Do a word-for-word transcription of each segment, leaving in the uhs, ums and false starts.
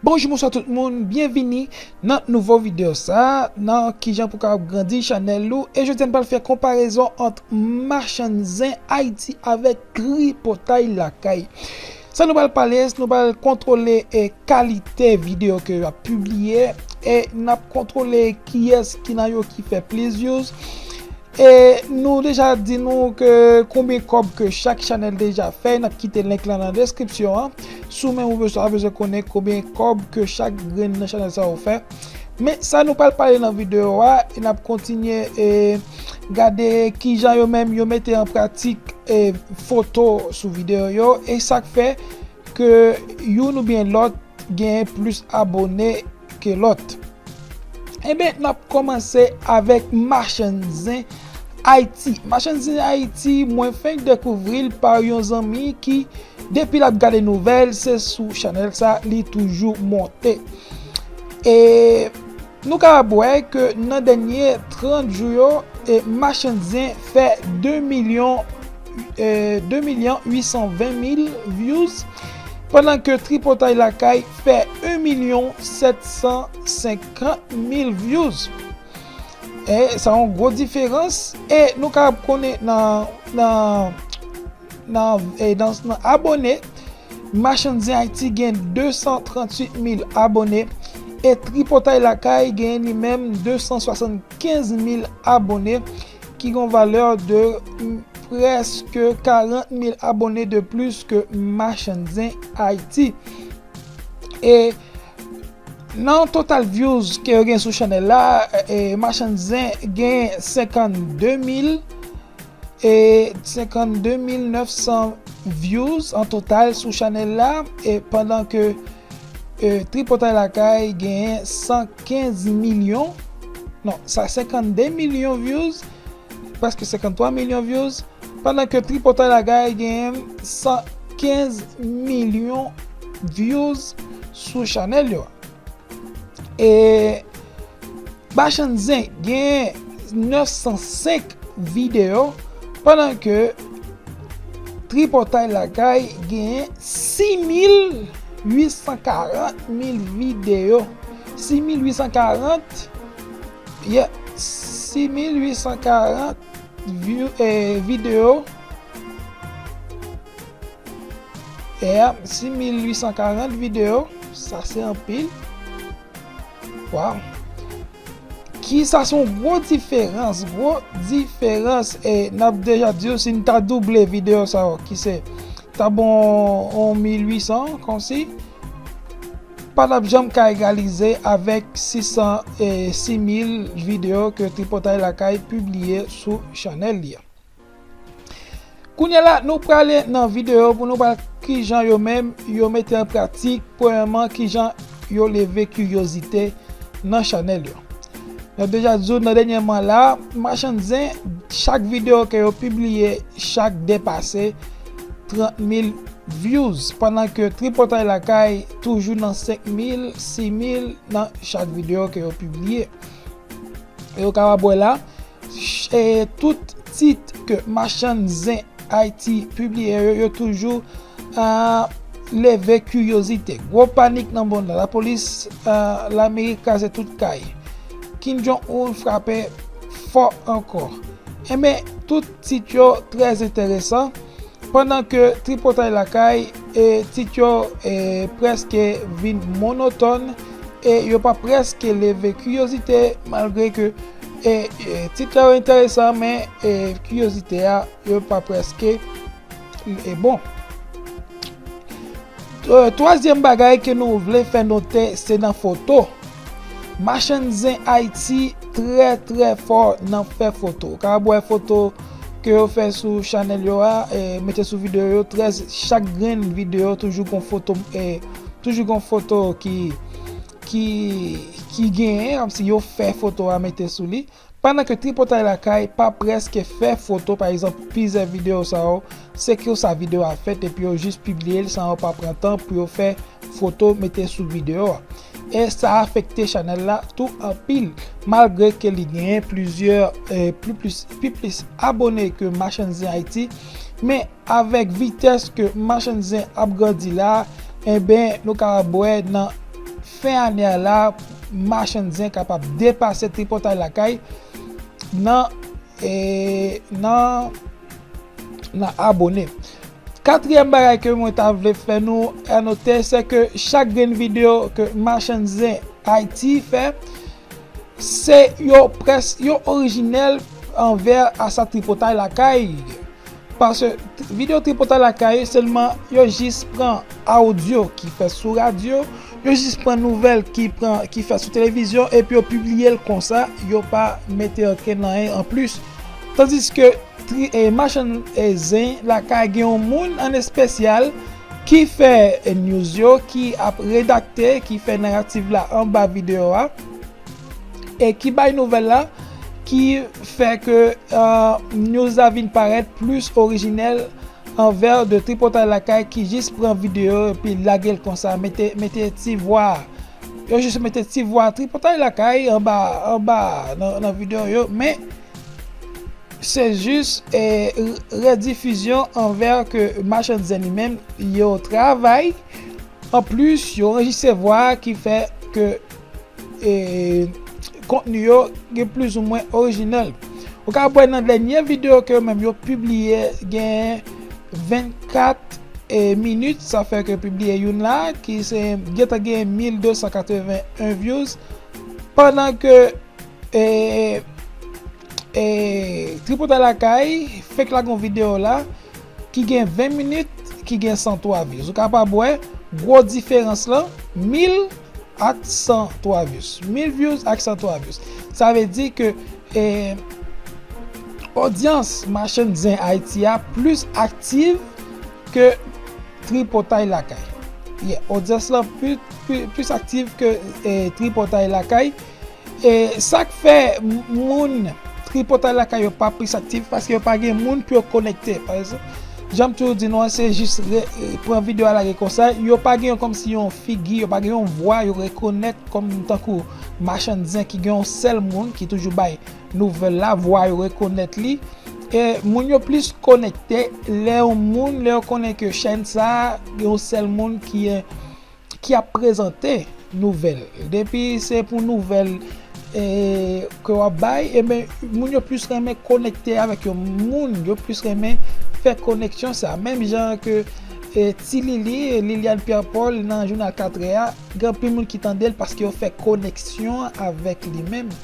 Bonjou, bonswa tout moun, byenvini nan nouvo videyo sa, nan kijan pou kapab grandi chanèl ou. E jodi a n pral fè konparezon ant Machann Zen Ayiti avèk Tripotay Lakay. Sa nou pral pale, nou pral kontwole e kalite videyo ke yo ap pibliye, e n ap kontwole kiyès ki nan yo ki fè plis views. E nou deja di nou ke konbyen kòb ke chak chanèl deja fè, n ap kite link lan nan deskripsyon an. Si w menm ou bezwen, bezwen konnen konbyen kòb ke chak grenn nan chanèl sa yo fè. Men sa nou pral pale nan videyo a, e n ap kontinye e gade kijan yo menm yo mete an pratik e foto sou videyo yo, e sa k fè ke youn oubyen lòt genyen plis abone ke lòt. Enben, n ap kòmanse avèk Machann Zen Ayiti. Machann Zen Ayiti, mwen fenk dekouvri l pa yon zanmi ki, depi l ap gade nouvèl, se sou chanèl sa li toujou monte. E nou kapab wè ke nan dènye trant jou yo, e Machann Zen fè de milyon, e de milyon uit san ven mil views, pandan ke Tripotay Lakay fè en milyon sèt san senkant mil views. E sa yon gwo diferans. E nou kapab konnen nan, nan, nan, e nan, nan abone, Machann Zen Ayiti gen de san tranntuit mil abone e Tripotay Lakay gen li menm de san swasannkenz mil abone, ki gen yon valè de, mm, prèske karant mil abone de plis ke Machann Zen Ayiti. E nan total views ke yo gen sou chanèl la, e Machann Zen gen senkannde mil, e senkannde mil nèf san views an total sou chanèl la, e pandan ke, e Tripotay Lakay genyen san kenz milyon, non, sa senkannde milyon views, prèske senkanntwa milyon views, pandan ke Tripotay Lakay genyen san kenz milyon views sou chanèl yo. E Machann Zen gen nèf san senk videyo, pandan ke Tripotay Lakay gen sis mil uit san karant mil videyo. Sis mil uit san karant, yeah, sis mil uit san karant view, eh, videyo. E sis mil uit san karant videyo, sa se anpil. Waw. Ki sa se yon gwo diferans, gwo diferans. E n ap deja di w si n ta double videyo sa yo, ki se ta bon yon mil uit san, kòmsi pa t ap janm ka egalize avèk sis san e sis mil videyo ke Tripotay Lakay pibliye sou chanèl li a. Kounye a la, nou prale nan videyo pou nou pral kijan yo menm yo mete an pratik, premyèman, kijan yo leve kiryozite nan chanèl yo. Nou deja di w nan dènyèman la, Machann Zen, chak videyo ke yo pibliye, chak depase trant mil views, pandan ke Tripotay Lakay toujou nan senk mil, sis mil nan chak videyo ke yo pibliye. E ou kapab wè la, ch-, e tout tit ke Machann Zen Ayiti pibliye yo, yo toujou, ah, leve kiryozite. Gwo panik nan mond lan. Lapolis, ah, Lameri kraze tout kay. Kim Jong Un frape fò ankò. Enben, tout tit yo trè enteresan. Pandan ke Tripotay Lakay, e tit yo, e prèske vin monotòn, e yo pa prèske leve kiryozite, malgre ke, e, e tit la yo enteresan, men, e kiryozite a, yo pa prèske, e bon. E, twazyèm bagay ke nou vle fè note, se nan foto. Machann Zen Ayiti trè, trè fò nan fè foto. Ou kapab wè foto ke yo fè sou chanèl yo a, e, mete sou videyo yo, trè, chak grenn videyo toujou gon foto, e, toujou gon foto ki, ki, ki genyen, kòmsi yo fè foto a mete sou li. Pandan ke Tripotay Lakay pa prèske fè foto, pa egzanp, plizyè videyo sa yo, se konsa videyo a fèt, epi yo jis pibliye l san yo pa pran tan pou yo fè foto mete sou videyo a. E sa afekte chanèl la tou anpil, malgre ke li genyen plizyè, e, pli plis, pi plis abone ke Machann Zen Ayiti, men avèk vitès ke Machann Zen ap grandi la, enben, nou kapab wè nan fen ane a la, Machann Zen kapab depase Tripotay Lakay nan, e, nan, nan abone. Katriyèm bagay ke mwen ta vle fè nou anote, se ke chak grenn videyo ke Machann Zen Ayiti fè, se yo près, yo orijinèl anvè a sa Tripotay Lakay. Paske videyo Tripotay Lakay, sèlman yo jis pran awdyo ki fèt sou radyo, yo jis pran nouvèl ki pran, ki fèt sou televizyon, epi yo pibliye l konsa, yo pa mete okenn anyen anplis. Tandiske tri, e, Machann, e, Zen Lakay gen yon moun an espesyal ki fè, e, news yo, ki ap redakte, ki fè naratif la anba videyo a, e ki bay nouvèl la, ki fè ke, e, news la vin parèt plis orijinèl anvè de Tripotay Lakay ki jis pran videyo epi lage l konsa, mete, mete ti vwa. Yo jis mete ti vwa Tripotay Lakay anba, anba nan, nan videyo yo, men se jis, e, re-, redifizyon anvè ke Machann Zen li menm yo travay. Anplis, yo anrejistre vwa ki fè ke, e, kontni yo gen plizoumwen orijinal. Ou ka wè nan dènye videyo ke yo menm yo pibliye gen vennkat, e, minit, sa fè ke pibliye youn la, ki se gentan gen mil de san katreven en views, pandan ke, e, e, Tripotay Lakay fèk lage yon videyo la, ki gen ven minit, ki gen san twa views. Ou kapab wè gwo diferans lan, mil ak san twa views. Mil views ak san twa views. Sa vle di ke, e, odyans Machann Zen Ayiti a plis aktif ke Tripotay Lakay. Yeah, odyans lan pli, pli, plis aktif ke, e, Tripotay Lakay. E sa k fè m-, moun Tripotay Lakay yo pa plis aktif, paske yo pa gen moun pou yo konekte. Pa egzanp, jan m toujou di nou an, se jis re-, e, pran videyo a lage konsa. Yo pa gen yon, kòmsi yon figi, yo pa gen yon vwa, yo rekonèt kòm tankou Machann Zen ki gen yon sèl moun ki toujou bay nouvèl la, vwa yo rekonèt li. E moun yo plis konekte lè yon moun, lè yo konnen ke chèn sa a, gen yon sèl moun ki, e, ki ap prezante nouvèl. Depi se pou nouvèl, e, ke w ap bay, ebyen, moun yo plis renmen konekte avèk yon moun, yo plis renmen fè koneksyon sa. Menm jan ke, e, Ti Lili, e, Liliane Pierre Paul nan jounal katrè a, gen anpil moun ki tande l paske yo fè koneksyon avèk li menm.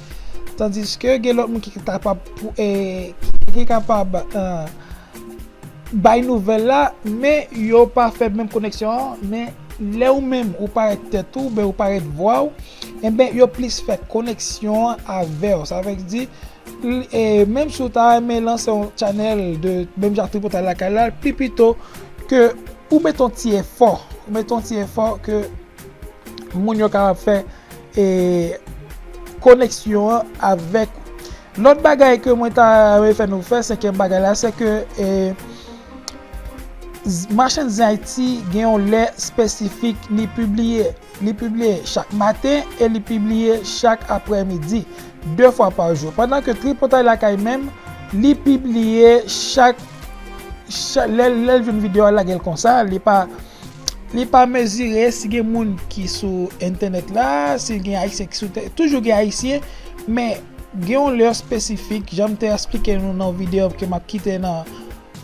Tandiske gen lòt moun ki kapab pou, e, ki kapab, e, bay nouvèl la, men yo pa fè menm koneksyon an, men lè ou menm ou parèt tèt ou, ben ou parèt vwa w, enben yo plis fè koneksyon an avè w. Sa vle di, l-, e, menm si w ta renmen lanse yon channel de menm jan Tripotay Lakay la, pli pito ke ou mete yon ti efò, ou mete yon ti efò ke moun yo kapab fè, e, koneksyon an avèk ou. Lòt bagay ke mwen ta renmen fè nou fè, senkyèm bagay la, se ke, e, z-, Machann Zen Ayiti gen yon lè espesifik li pibliye. Li pibliye chak maten e li pibliye chak aprèmidi, de fwa pa jou. Pandan ke Tripotay Lakay menm, li pibliye chak, chak, lè, lè l jwenn videyo a, l lage l konsa, li pa, li pa mezire si gen moun ki sou entènèt la, si gen Ayisyen ki sou tè-, toujou gen Ayisyen, men gen yon lè espesifik, jan m te eksplike nou nan videyo ke m ap kite nan,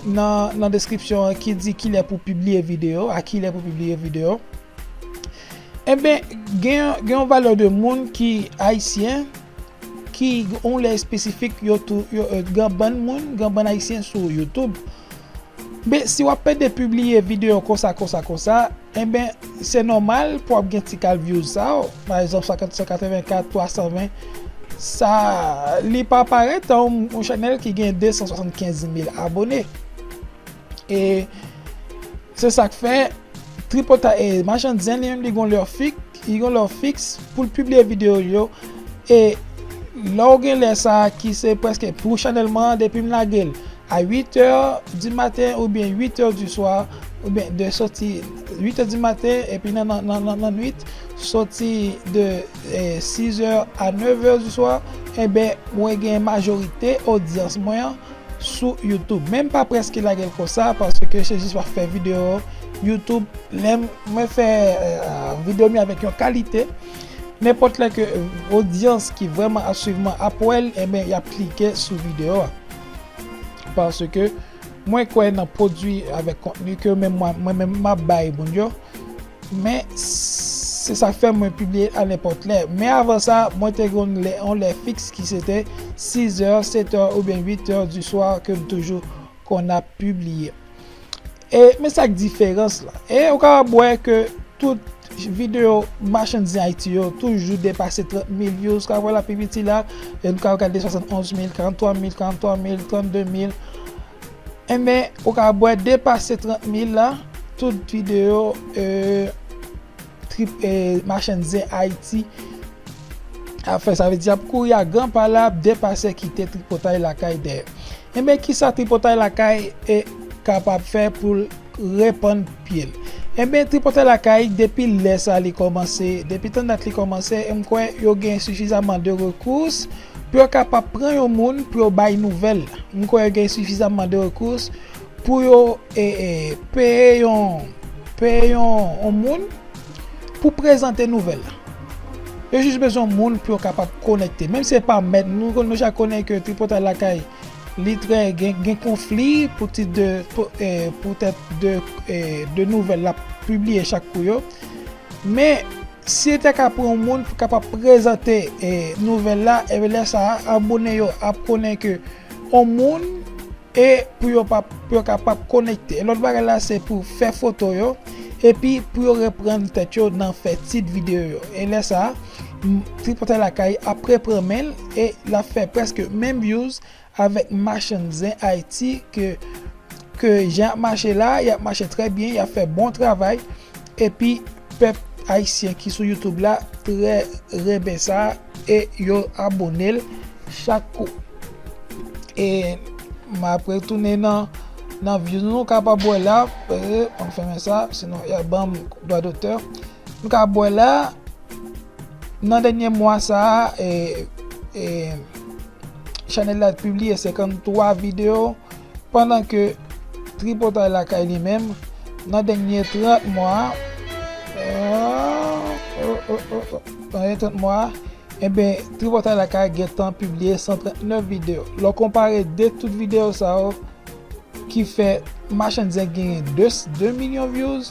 nan, nan deskripsyon an, ki di kilè pou pibliye videyo, a kilè pou pibliye videyo. Enben, gen, gen yon valè de moun ki Ayisyen, ki yon lè espesifik, yo tou, yo, e, gen bann moun, gen bann Ayisyen sou YouTube. Men si w ap pede pibliye videyo konsa, konsa, konsa, enben, se nòmal pou w ap gen ti kal views sa yo. Pa egzanp, san katrevenkat, twa san ven, sa, li pa parèt yon, yon chanèl ki gen de san swasannkenz mil abone. E se sa k fè Tripotay, e, Machann Zen li menm, li gon lè fik-, li gon lè fiks pou l pibliye videyo yo. E lè w gen lè sa a ki se prèske pou chanèl mwen an, depi m lage l a uit è di maten oubyen uit è di swa, oubyen de soti uit è di maten, epi nan, nan, nan, nan, nan nwit, soti de, e, sis è a nèf è di swa, enben, mwen gen majorite odyans mwen an sou YouTube. Men m pa prèske lage l konsa, paske se jis m ap fè videyo, YouTube, lè m- mwen fè eh, videyo m yo avèk yon kalite, nenpòt lè ke odyans ki vrèman ap swiv mwen ap wè l, enben y ap klike sou videyo a. Paske mwen kwè nan pwodui avèk kontni ke menm mwen, mwen menm m ap bay moun yo. Men se sa k fè mwen pibliye a nenpòt lè. Men avan sa, mwen te gen yon lè, yon lè fiks ki se te sis è, sèt è oubyen uit è di swa ke m toujou konn ap pibliye. E men sa k diferans la. E ou kapab wè ke tout videyo Machann Zen Ayiti yo toujou depase trant mil views. Ou ka wè la pi piti la, e nou ka gade swasannonz mil, karanntwa mil, karanntwa mil, trannde mil. Enben, ou ka wè depase trant mil la, tout videyo eh, trip, eh, Machann Zen Ayiti ap fè. Sa vle di ap kouri a gran pa la, ap depase kite Tripotay Lakay dèyè. Enben, kisa Tripotay Lakay e kapab fè pou l repann pye l? Enben, Tripotay Lakay, depi lè sa li kòmanse, depi tan dat li kòmanse, e m kwè yo gen sifizaman de rekous pou yo kapab pran yon moun pou yo bay nouvèl la. M kwè yo gen sifizaman de rekous pou yo e, e, peye yon peye yon, yon moun pou prezante nouvèl la. Yo jis bezwen moun pou yo kapab konekte. Menm si se pa mèt, nou konn nou chak konnen ke Tripotay Lakay li trè gen, gen konfli pou tit de pou, eh, poutèt de, eh, de nouvèl l ap pibliye chak kou yo. Men si yo te ka pran yon moun pou kapab prezante eh, nouvèl la, enben lè sa a, abone yo ap konnen ke yon moun e pou yo pa pou yo kapab konekte. E lòt bagay la se pou fè foto yo epi pou yo reprann tèt yo nan fè tit videyo yo. E lè sa a, m- Tripotay Lakay ap reprann men l e l ap fè prèske menm views avèk Machann Zen Ayiti ke ke jan ap mache la, y ap mache trè byen, y ap fè bon travay. Epi pèp ayisyen ki sou YouTube la trè renmen sa e yo abone l chak kou. E m ap retounen nan nan views nou kapab wè la, eh, ann fèmen sa, sinon y ap ban m dwa dotè. Nou kapab wè la, nan dènye mwa sa a, eh, eh, chanèl la pibliye senkanntwa videyo, pandan ke Tripotay Lakay li menm, nan dènye trant mwa, eh, oh, oh, oh, oh, nan dènye trant mwa, enben, Tripotay Lakay gentan pibliye san trannèf videyo. Lè w konpare de tout videyo sa yo, ki fè Machann Zen genyen de, de milyon views,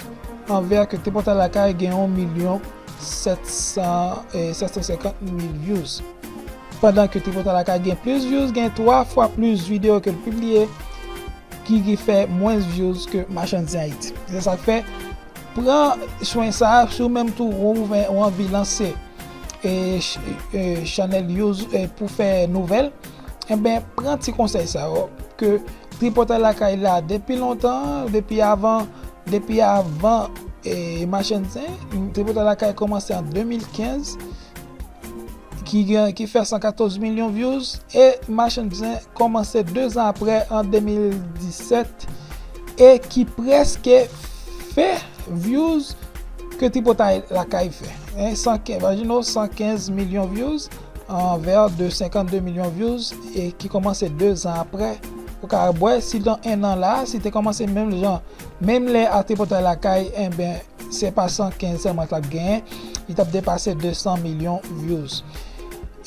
anvè ke Tripotay Lakay gen yon milyon sèt san, eh, sèt san senkant mil views. Pandan ke Tripotay Lakay gen plis views, gen twa fwa plis videyo ke l pibliye, ki, ki fè mwens views ke Machann Zen Ayiti. Se sa k fè, pran swen sa a, si w menm tou, ou, ou anvi lanse e, ch- e, chanèl YouTube e, pou fè nouvèl, enben, pran ti konsèy sa yo, ke Tripotay Lakay la depi lontan, depi avan, depi avan e, Machann Zen, Tripotay Lakay kòmanse an de mil kenz, ki, gen- ki fè san katòz milyon views, e Machann Zen kòmanse de zan apre, an de mil disèt, e ki prèske fè views ke Tripotay Lakay fè. Hein, san kenz, imajine w, san kenz milyon views anvè de senkannde milyon views e ki kòmanse de zan apre. Ou ka wè si nan en an la, si te kòmanse menm jan, menm lè a Tripotay Lakay, enben, se pa san kenz sèlman t ap genyen, li t ap depase de san milyon views.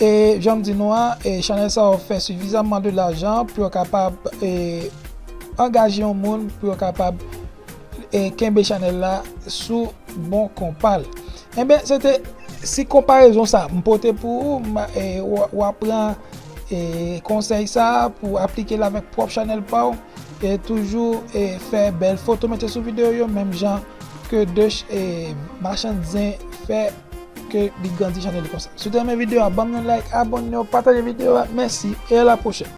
E jan m di nou an, e chanèl sa yo fè sifizaman de lajan pou yo kapab e, angaje yon moun pou yo kapab e, kenbe chanèl la sou bon konpa l. Enben, se te si konparezon sa m pote pou ou, m- e, w w ap pran e, konsèy sa pou aplike l avèk pwòp chanèl pa w. E toujou e, fè bèl foto mete sou videyo yo, menm jan ke de ch- e, Machann Zen fè ke li grandi chanèl li konsa. Si w te renmen videyo a, ban m yon like, abòne w, pataje videyo a. Mèsi e a la pwochèn.